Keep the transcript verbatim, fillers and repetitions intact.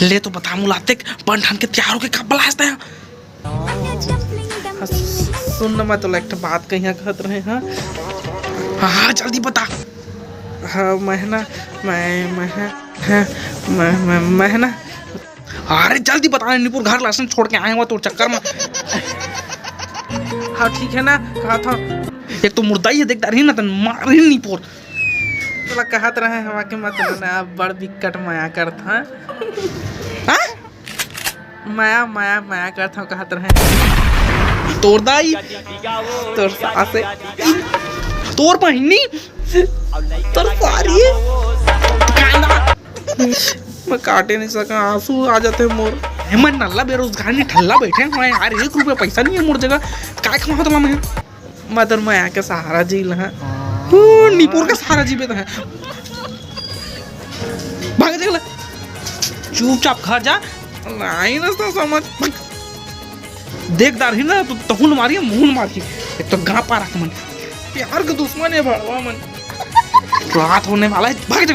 ले तो बता मुलातिक, बन ठान के तैयार होके कब बलास तैं? हाँ, सुन ना, मैं तोला एक ठो बात कहिया कहत रहे, हाँ? हाँ, हाँ, जल्दी बता। हाँ, मैं ना, मैं, मैं, हाँ, मैं, मैं, मैं ना, अरे जल्दी बता, निपुर घर लासन छोड़ के आए हुआ तोर चक्कर में। हाँ, ठीक है ना, कहा था। एक तो मुर्दा ही है, देख डारही ना, तन मारही निपुर। तोला कहत रहे हवा के मत ना, बड़ बिकट मया करत हाँ। हाँ? मया, मया, मया करत हव कहत रहे। तोर दाई, तोर सासे, तोर बहिनी, तोर सारी, कांदा। मैं काटे नहीं सका, आंसू आ जाते मोर। ए, मैं नल्ला बेरोजगार नहीं, ठल्ला बैठे हुए हैं यार, एक रुपया पैसा नहीं है मोर जगह, काय खाऊं तोला मैं? मदर मैं आके सहारा जी लहा। ओ, निपोर का सहारा जी बेटा है। भाग जा ले। चुपचाप घर जा। लाइन तो समझ। देख डारही ना, तू तहुन मारी, मुहुन मारी। एक तो गां पारा के मन। प्यार के दुश्मन है भड़वा मन। रात होने वाला है, भाग जा।